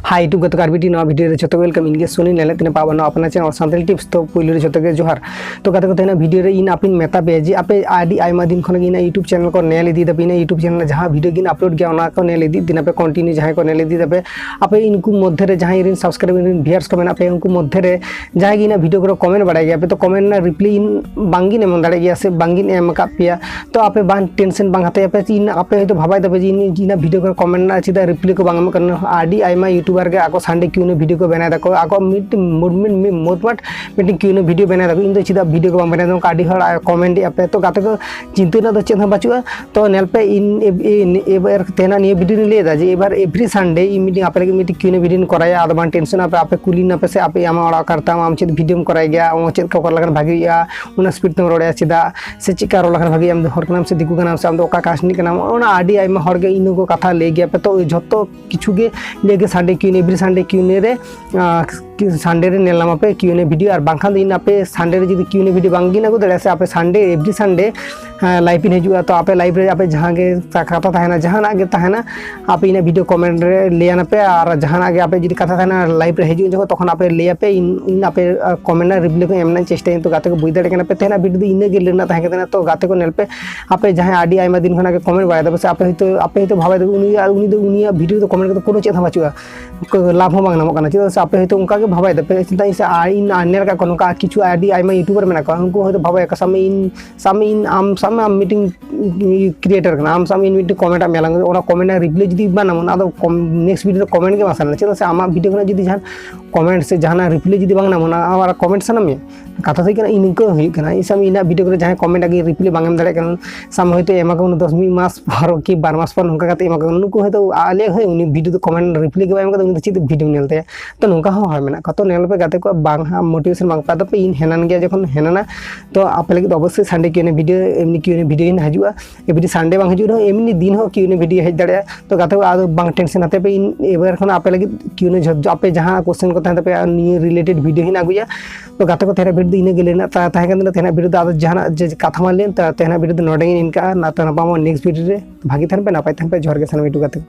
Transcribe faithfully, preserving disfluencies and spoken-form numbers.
Hi YouTube ᱜᱟᱛᱮ ᱠᱚ, ᱟᱨ ᱢᱤᱫᱴᱤᱡ ᱱᱚᱣᱟ ᱵᱷᱤᱰᱤᱭᱳ ᱨᱮ ᱡᱚᱛᱚ ᱠᱚ welcome᱾ ᱤᱧ ᱜᱮ ᱥᱩᱱᱤᱞ, ᱧᱮᱞᱮᱫ ᱛᱤᱧᱟ ᱯᱟᱣᱟ ᱱᱚᱣᱟ ᱟᱯᱱᱟᱨ ᱪᱮᱱᱮᱞ ᱥᱟᱱᱛᱟᱲᱤ ᱴᱤᱯᱥ᱾ ᱛᱚ ᱯᱩᱭᱞᱩ ᱨᱮ ᱡᱚᱛᱚ ᱜᱮ ᱡᱚᱦᱟᱨ᱾ ᱛᱚ ᱜᱟᱛᱮ ᱠᱚ, ᱛᱮᱦᱮᱧᱟᱜ ᱵᱷᱤᱰᱤᱭᱳ ᱨᱮ ᱤᱧ ᱟᱯᱮᱧ ᱢᱮᱛᱟ ᱯᱮᱭᱟ ᱡᱮ ᱟᱯᱮ ᱟᱹᱰᱤ ᱟᱭᱢᱟ ᱫᱤᱱ ᱠᱷᱚᱱ ᱜᱮ ᱤᱧᱟᱹᱜ YouTube ᱪᱮᱱᱮᱞ ᱠᱚ ᱧᱮᱞ ᱤᱫᱤ ᱛᱟᱯᱮ, ᱤᱧᱟᱹᱜ YouTube ᱪᱮᱱᱮᱞ ᱨᱮ ᱡᱟᱦᱟᱸ ᱵᱷᱤᱰᱤᱭᱳ ᱜᱮᱧ ᱟᱯᱞᱳᱰ ᱜᱮᱭᱟ ᱚᱱᱟ ᱠᱚ ᱧᱮᱞ ᱤᱫᱤ ᱛᱤᱧ ᱯᱮ ᱠᱚᱱᱴᱤᱱᱤᱭᱩ, ᱡᱟᱦᱟᱸᱭ ᱠᱚ ᱧᱮᱞ ᱤᱫᱤ ᱛᱟᱯᱮ᱾ ᱟᱯᱮ ᱩᱱᱠᱩ ᱢᱚᱫᱽᱫᱷᱮ ᱨᱮ ᱡᱟᱦᱟᱸᱭ ᱤᱧ ᱨᱮᱱ ᱥᱟᱵᱥᱠᱨᱟᱭᱵᱟᱨ ᱨᱮᱱ ᱵᱷᱤᱭᱟᱨᱥ ᱠᱚ ᱢᱮᱱᱟᱜ ᱯᱮᱭᱟ, ᱩᱱᱠᱩ ᱢᱚᱫᱽᱫᱷᱮ ᱨᱮ ᱡᱟᱦᱟᱸᱭ ᱜᱮ ᱤᱧᱟᱹᱜ ᱵᱷᱤᱰᱤᱭᱳ ᱠᱚᱨᱮ ᱠᱚᱢᱮᱱᱴ ᱵᱟᱲᱟᱭ ᱜᱮᱭᱟ ᱯᱮ, ᱛᱚ ᱠᱚᱢᱮᱱᱴ ᱨᱮᱱᱟᱜ ᱨᱤᱯᱞᱟᱭ ᱤᱧ ᱵᱟᱝᱜᱤᱧ ᱮᱢ ᱫᱟᱲᱮᱭᱟᱜ ᱜᱮᱭᱟ ᱥᱮ ᱵᱟᱝᱜᱤᱧ ᱮᱢ ᱟᱠᱟᱫ ᱯᱮᱭᱟ᱾ ᱛᱚ ᱟᱯᱮ ᱵᱟᱝ ᱴᱮᱱᱥᱮᱱ ᱵᱟᱝ ᱦᱟᱛᱟᱣ ᱯᱮ, ᱤᱧ ᱟᱯᱮ ᱦᱚᱭᱛᱳ ᱵᱷᱟᱵᱟᱭ ᱫᱟᱯᱮ ᱡᱮ ᱤᱧ ᱤᱧᱟᱹᱜ ᱵᱷᱤᱰᱤᱭᱳ ᱠᱚᱨᱮ ᱠᱚᱢᱮᱱᱴ ᱨᱮᱱᱟᱜ ᱪᱮᱫᱟᱜ ᱨᱤᱯᱞᱟᱭ ᱠᱚ ᱵᱟᱝ ᱮᱢᱚᱜ ᱠᱟᱱᱟ᱾ ᱟᱹᱰᱤ ᱟᱭᱢᱟ ᱭᱩᱴᱩᱵᱟᱨ ᱜᱮ ᱟᱠᱚ ᱥᱟᱱᱰᱮ ᱠᱤᱭᱩᱱᱮ ᱵᱷᱤᱰᱤᱭᱳ ᱠᱚ ᱵᱮᱱᱟᱣ ᱫᱟᱠᱚ, ᱟᱠᱚ ᱢᱤᱫ ᱢᱩᱴᱢᱤᱱ ᱢᱤᱫ ᱢᱚᱛᱢᱟᱴ ᱢᱤᱫᱴᱮᱱ ᱠᱤᱭᱩᱱᱮ ᱵᱷᱤᱰᱤᱭᱳ ᱵᱮᱱᱟᱣ ᱫᱟᱠᱚ, ᱤᱧ ᱫᱚ ᱪᱮᱫᱟᱜ ᱵᱷᱤᱰᱤᱭᱳ ᱠᱚ ᱵᱟᱝ ᱵᱮᱱᱟᱣ ᱫᱟ, ᱚᱱᱠᱟ ᱟᱹᱰᱤ ᱦᱚᱲ ᱠᱚᱢᱮᱱᱴ ᱮᱫ ᱯᱮ᱾ ᱛᱚ ᱜᱟᱛᱮ ᱠᱚ, ᱪᱤᱱᱛᱟᱹ ᱨᱮᱱᱟᱜ ᱫᱚ ᱪᱮᱫ ᱦᱚᱸ ᱵᱟᱹᱪᱩᱜᱼᱟ᱾ ᱛᱚ ᱧᱮᱞ ᱯᱮ, ᱤᱧ ᱮᱵ-, ᱤᱧ ᱮᱵ-, ᱮᱨ ᱛᱮᱦᱮᱧᱟᱜ ᱱᱤᱭᱟᱹ ᱵᱷᱤᱰᱤᱭᱳ ᱨᱤᱧ ᱞᱟᱹᱭ ᱮᱫᱟ ᱡᱮ ᱮᱵᱟᱨ ᱮᱵᱷᱨᱤ ᱥᱟᱱᱰᱮ ᱤᱧ ᱢᱤᱫᱴᱤᱡ ᱟᱯᱮ ᱞᱟᱹᱜᱤᱫ ᱢᱤᱫᱴᱤᱡ ᱠᱤᱭᱩᱱᱮ ᱵᱷᱤᱰᱤᱭᱳᱧ ᱠᱚᱨᱟᱭᱟ᱾ ᱟᱫᱚ ᱵᱟᱝ ᱴᱮᱱᱥᱚᱱ ᱟᱯᱮ, ᱟᱯᱮ ᱠᱩᱞᱤᱧ ᱟᱯᱮ ᱥᱮ ᱟᱯᱮ ᱟᱢᱟᱜ ᱚᱲᱟᱜ ᱚᱠᱟᱨᱮ ᱛᱟᱢ, ᱟᱢ ᱪᱮᱫ ᱵᱷᱤᱰᱤᱭᱳᱢ ᱠᱚᱨᱟᱭ ᱜᱮᱭᱟ, ᱟᱢ ᱪᱮᱫ ᱠᱚ ᱠᱚᱨᱟᱣ ᱞᱮᱠᱷᱟᱱ ᱵᱷᱟᱜᱮ ᱦᱩᱭᱩᱜᱼᱟ, ᱩᱱᱟᱹᱜ ᱥᱯᱤᱰ ᱛᱮᱢ ᱨᱚᱲᱮᱫᱼᱟ ᱪᱮᱫᱟᱜ, ᱥᱮ ᱪᱮᱫᱠᱟ ᱨᱚᱲ ᱞᱮᱠᱷᱟᱱ ᱵᱷᱟᱜᱮ ᱦᱩᱭᱩᱜᱼᱟ, ᱟᱢ ᱫᱚ ᱦᱚᱲ ᱠᱟᱱᱟᱢ ᱥᱮ ᱫᱤᱠᱩ ᱠᱟᱱᱟᱢ ᱥᱮ ᱟᱢ ᱫᱚ ᱚᱠᱟ ᱠᱟᱥᱴ ᱨᱤᱱᱤᱡ ᱠᱟᱱᱟᱢ, ᱚᱱᱟ ᱟᱹᱰᱤ ᱟᱭᱢᱟ ᱦᱚᱲ ᱜᱮ ᱤᱱᱟᱹ ᱠᱚ ᱠᱟᱛᱷᱟ ᱞᱟᱹᱭ ᱜᱮᱭᱟ ᱯᱮ᱾ ᱛᱚ ᱡᱷᱚᱛᱚ ᱠᱤᱪᱷᱩ ᱜᱮ ᱞᱟᱹᱭ ᱜᱮ ᱥᱟᱱᱰᱮ ᱠᱤᱭᱩᱱᱮ, ᱮᱵᱷᱨᱤ ᱥᱟᱱᱰᱮ ᱠᱤᱭᱩᱱᱮ ᱨᱮ, ᱟᱸ, ᱥᱟᱱᱰᱮ ᱨᱮ ᱧᱮᱞ ᱧᱟᱢ ᱟᱯᱮ ᱠᱤᱭᱩᱱᱮ ᱵᱷᱤᱰᱤᱭᱳ, ᱟᱨ ᱵᱟᱝᱠᱷᱟᱱ ᱫᱚ ᱤᱧ ᱟᱯᱮ ᱥᱟᱱᱰᱮ ᱨᱮ ᱡᱩᱫᱤ ᱠᱤᱭᱩᱱᱮ ᱵᱷᱤᱰᱤᱭᱳ ᱵᱟᱝ ᱜᱤᱧ ᱟᱹᱜᱩ ᱫᱟᱲᱮᱭᱟᱜᱼᱟ ᱥᱮ ᱟᱯᱮ ᱥᱟᱱᱰᱮ ᱮᱵᱷᱨᱤ ᱥᱟᱱᱰᱮ ᱞᱟᱭᱤᱵᱷ ᱤᱧ ᱦᱤᱡᱩᱜᱼᱟ, ᱛᱚ ᱟᱯᱮ ᱞᱟᱭᱤᱵᱷ ᱨᱮ ᱟᱯᱮ ᱡᱟᱦᱟᱸ ᱜᱮ ᱠᱟᱛᱷᱟ ᱛᱟᱦᱮᱱᱟ, ᱡᱟᱦᱟᱱᱟᱜ ᱜᱮ ᱛᱟᱦᱮᱱᱟ, ᱟᱯᱮ ᱤᱧᱟᱹᱜ ᱵᱷᱤᱰᱤᱭᱳ ᱠᱚᱢᱮᱱᱴ ᱨᱮ ᱞᱟᱹᱭ ᱟᱱᱟᱯᱮ, ᱟᱨ ᱡᱟᱦᱟᱱᱟᱜ ᱜᱮ ᱟᱯᱮ ᱡᱩᱫᱤ ᱠᱟᱛᱷᱟ ᱛᱟᱦᱮᱱᱟ ᱞᱟᱭᱤᱵᱷ ᱨᱮ ᱦᱤᱡᱩᱜ ᱡᱚᱠᱷᱚᱱ, ᱛᱚᱠᱷᱚᱱ ᱟᱯᱮ ᱞᱟᱹᱭ ᱟᱯᱮ, ᱤᱧ, ᱤᱧ ᱟᱯᱮ ᱠᱚᱢᱮᱱᱴ ᱨᱮᱱᱟᱜ ᱨᱤᱯᱞᱟᱭ ᱠᱚ ᱮᱢ ᱨᱮᱱᱟᱜ ᱪᱮᱥᱴᱟᱭᱟᱹᱧ᱾ ᱛᱚ ᱜᱟᱛᱮ ᱠᱚ, ᱵᱩᱡᱽ ᱫᱟᱲᱮᱭᱟᱜ ᱠᱟᱱᱟ ᱯᱮ, ᱛᱮᱦᱮᱧᱟᱜ ᱵᱷᱤᱰᱤᱭᱳ ᱫᱚ ᱤᱱᱟᱹ ᱜᱮ ᱞᱟᱹᱭ ᱨᱮᱱᱟᱜ ᱛᱟᱦᱮᱸ ᱠᱟᱱᱟ᱾ ᱛᱚ ᱜᱟᱛᱮ ᱠᱚ, ᱧᱮᱞ ᱯᱮ, ᱟᱯᱮ ᱡᱟᱦᱟᱸᱭ ᱟᱹᱰᱤ ᱟᱭᱢᱟ ᱫᱤᱱ ᱠᱷᱚᱱᱟᱜ ᱜᱮ ᱠᱚᱢᱮᱱᱴ ᱵᱟᱲᱟᱭ ᱫᱟᱯᱮ ᱥᱮ ᱟᱯᱮ ᱦᱚᱭᱛᱳ, ᱟᱯᱮ ᱦᱚᱭᱛᱳ ᱵᱷᱟᱵᱟᱭ ᱫᱟᱯᱮ ᱩᱱᱤ, ᱟᱨ ᱩᱱᱤ ᱫᱚ ᱩᱱᱤᱭᱟᱜ ᱵᱷᱤᱰᱤᱭᱳ ᱫᱚ ᱠᱚᱢᱮᱱᱴ ᱠᱟᱛᱮ ᱠᱳᱱᱳ ᱪᱮᱫ ᱦᱚᱸ ᱵᱟᱹᱪᱩᱜᱼᱟ, ᱠᱳ-, ᱞᱟᱵᱷ ᱦᱚᱸ ᱵᱟᱝ ᱧᱟᱢᱚᱜ ᱠᱟᱱᱟ᱾ ᱪᱮᱫᱟᱜ ᱥᱮ ᱟᱯᱮ ᱦᱚᱭᱛᱳ ᱚᱱᱠᱟ ᱜᱮ ᱵᱷᱟᱵᱟᱭ ᱫᱟᱯᱮ, ᱪᱮᱫᱟᱜ ᱥᱮ ᱟᱨ ᱤᱧ ᱟᱨ ᱧᱮᱞ ᱟᱠᱟᱫ ᱠᱚᱣᱟ ᱱᱚᱝᱠᱟ ᱠᱤᱪᱷᱩ ᱟᱹᱰᱤ ᱟᱭᱢᱟ ᱭᱩᱴᱩᱵᱟᱨ ᱢᱮᱱᱟᱜ ᱠᱚᱣᱟ, ᱩᱱᱠᱩ ᱦᱚᱭᱛᱳ ᱵᱷᱟᱵᱟᱭ ᱟᱠᱚ, ᱥᱟᱵ ᱢᱮ ᱤᱧ, ᱥᱟᱵ ᱢᱮ ᱤᱧ, ᱟᱢ, ᱥᱟᱵ ᱢᱮ ᱟᱢ ᱢᱤᱫᱴᱤᱝ ᱠᱨᱤᱭᱮᱴᱟᱨ ᱠᱟᱱᱟ, ᱟᱢ ᱥᱟᱵ ᱢᱮ ᱤᱧ ᱢᱤᱫᱴᱤᱝ ᱠᱚᱢᱮᱱᱴ ᱟᱜ ᱢᱮᱭᱟ ᱞᱟᱝ, ᱚᱱᱟ ᱠᱚᱢᱮᱱᱴ ᱨᱮᱱᱟᱜ ᱨᱤᱯᱞᱟᱭ ᱡᱩᱫᱤ ᱵᱟᱝ ᱧᱟᱢᱚᱜᱼᱟ, ᱟᱫᱚ ᱠᱚᱢ-, ᱱᱮᱠᱥᱴ ᱵᱷᱤᱰᱤᱭᱳ ᱨᱮ ᱠᱚᱢᱮᱱᱴ ᱜᱮ ᱵᱟᱝ ᱥᱟᱱᱟ᱾ ᱪᱮᱫᱟᱜ ᱥᱮ ᱟᱢᱟᱜ ᱵᱷᱤᱰᱤᱭᱳ ᱠᱷᱚᱱᱟᱜ ᱡᱩᱫᱤ ᱡᱟᱦᱟᱱ ᱠᱚᱢᱮᱱᱴ ᱥᱮ ᱡᱟᱦᱟᱱᱟᱜ ᱨᱤᱯᱞᱟᱭ ᱡᱩᱫᱤ ᱵᱟᱝ ᱧᱟᱢᱚᱜᱼᱟ, ᱟᱢ ᱟᱨ ᱠᱚᱢᱮᱱᱴ ᱥᱟᱱᱟ ᱢᱮᱭᱟ? ᱠᱟᱛᱷᱟ ᱫᱚ ᱦᱩᱭᱩᱜ ᱠᱟᱱᱟ, ᱤᱧ ᱥᱟᱵ ᱢᱮ ᱤᱧᱟᱹᱜ ᱵᱷᱤᱰᱤᱭᱳ ᱠᱚᱨᱮ ᱡᱟᱦᱟᱸᱭ ᱠᱚᱢᱮᱱᱴ ᱟᱜᱮ ᱨᱤᱯᱞᱟᱭ ᱵᱟᱝ ᱮᱢ ᱫᱟᱲᱮᱭᱟᱜ ᱠᱟᱱᱟ, ᱥᱟᱵ ᱢᱮ ᱦᱚᱭᱛᱳ ᱮᱢᱟ ᱠᱚ ᱠᱟᱱᱟ ᱫᱚᱥ, ᱢᱤᱫ ᱢᱟᱥ ᱯᱚᱨ ᱠᱤ ᱵᱟᱨ ᱢᱟᱥ ᱯᱚᱨ ᱱᱚᱝᱠᱟ ᱠᱟᱛᱮ ᱮᱢᱟ ᱠᱚ ᱠᱟᱱᱟ, ᱱᱩᱠᱩ ᱦᱚᱭᱛᱳ ᱟᱞᱮ ᱦᱳᱭ ᱩᱱᱤ ᱵᱷᱤᱰᱤᱭᱳ ᱫᱚ ᱠᱚᱢᱮᱱᱴ ᱨᱤᱯᱞᱟᱭ ᱜᱮ ᱵᱟᱭ ᱮᱢ ᱠᱟᱫᱟ, ᱩᱱᱤ ᱫᱚ ᱪᱮᱫ ᱵᱷᱤᱰᱤᱭᱳᱢ ᱧᱮᱞ ᱛᱟᱭᱟ? ᱛᱚ ᱱᱚᱝᱠᱟ ᱦᱚᱸ ᱦᱚᱲ ᱢᱮᱱᱟᱜ ᱠᱚᱣᱟ᱾ ᱛᱚ ᱧᱮᱞ ᱯᱮ ᱜᱟᱛᱮ ᱠᱚ, ᱵᱟᱝ ᱦᱟᱸᱜ ᱢᱳᱴᱤᱵᱷᱮᱥᱚᱱ ᱵᱟᱝ ᱯᱮ ᱟᱫᱚ ᱯᱮ, ᱤᱧ ᱦᱮᱱᱟᱱ ᱜᱮᱭᱟ ᱡᱚᱠᱷᱚᱱ ᱦᱮᱱᱟᱱᱟ, ᱛᱚ ᱟᱯᱮ ᱞᱟᱹᱜᱤᱫ ᱫᱚ ᱚᱵᱚᱥᱥᱳᱭ ᱥᱟᱱᱰᱮ ᱠᱤᱭᱩᱱᱮ ᱵᱷᱤᱰᱤᱭᱳ, ᱮᱢᱱᱤ ᱠᱤᱭᱩᱱᱮ ᱵᱷᱤᱰᱤᱭᱳ ᱦᱤᱡᱩᱜᱼᱟ᱾ ᱮᱵᱷᱨᱤ ᱥᱟᱱᱰᱮ ᱵᱟᱝ ᱦᱤᱡᱩᱜ ᱨᱮᱦᱚᱸ ᱮᱢᱱᱤ ᱫᱤᱱ ᱦᱚᱸ ᱠᱤᱭᱩᱱᱮ ᱵᱷᱤᱰᱤᱭᱳ ᱦᱮᱡ ᱫᱟᱲᱮᱭᱟᱜᱼᱟ᱾ ᱛᱚ ᱜᱟᱛᱮ ᱠᱚ, ᱟᱫᱚ ᱵᱟᱝ ᱴᱮᱱᱥᱮᱱ ᱦᱟᱛᱟᱣ ᱯᱮ, ᱤᱧ ᱮᱵᱟᱨ ᱠᱷᱚᱱ ᱟᱯᱮ ᱞᱟᱹᱜᱤᱫ ᱠᱤᱭᱩᱱᱮ ᱡᱷᱚᱛᱚ ᱟᱯᱮ ᱡᱟᱦᱟᱸ ᱠᱚᱥᱪᱮᱱ ᱠᱚ ᱛᱟᱦᱮᱱ ᱛᱟᱯᱮᱭᱟ ᱱᱤᱭᱟᱹ ᱨᱤᱞᱮᱴᱮᱰ ᱵᱷᱤᱰᱤᱭᱳ ᱦᱚᱸᱧ ᱟᱹᱜᱩᱭᱟ᱾ ᱛᱚ ᱜᱟᱛᱮ ᱠᱚ, ᱛᱮᱦᱮᱧᱟᱜ ᱵᱷᱤᱰᱤᱭᱳ ᱫᱚ ᱤᱱᱟᱹ ᱜᱮ ᱞᱟᱹᱭ ᱨᱮᱱᱟᱜ ᱛᱟ-, ᱛᱟᱦᱮᱸ ᱠᱟᱱ ᱛᱟᱦᱮᱱᱟ᱾ ᱛᱮᱦᱮᱧᱟᱜ ᱵᱷᱤᱰᱤᱭᱳ ᱫᱚ ᱟᱫᱚ ᱡᱟᱦᱟᱱᱟᱜ ᱡᱮ ᱠᱟᱛᱷᱟ ᱢᱟ ᱞᱟᱹᱭᱮᱱ, ᱛᱮᱦᱮᱧᱟᱜ ᱵᱷᱤᱰᱤᱭᱳ ᱫᱚ ᱱᱚᱰᱮ ᱜᱤᱧ ᱮᱱᱰ ᱠᱟᱜᱼᱟ᱾ ᱱᱟᱛᱮ ᱱᱟᱯᱟᱢᱚᱜ ᱱᱮᱠᱥᱴ ᱵᱷᱤᱰᱤᱭᱳ ᱨᱮ᱾ ᱵᱷᱟᱜᱮ ᱛᱟᱦᱮᱱ ᱯᱮ, ᱱᱟᱯᱟᱭ ᱛᱟᱦᱮᱱ ᱯᱮ᱾ ᱡᱚᱦᱟᱨ ᱜᱮ ᱥᱟᱱᱟᱢ ᱭᱩᱴᱩᱵᱟᱨ ᱜᱟᱛᱮ ᱠᱚ᱾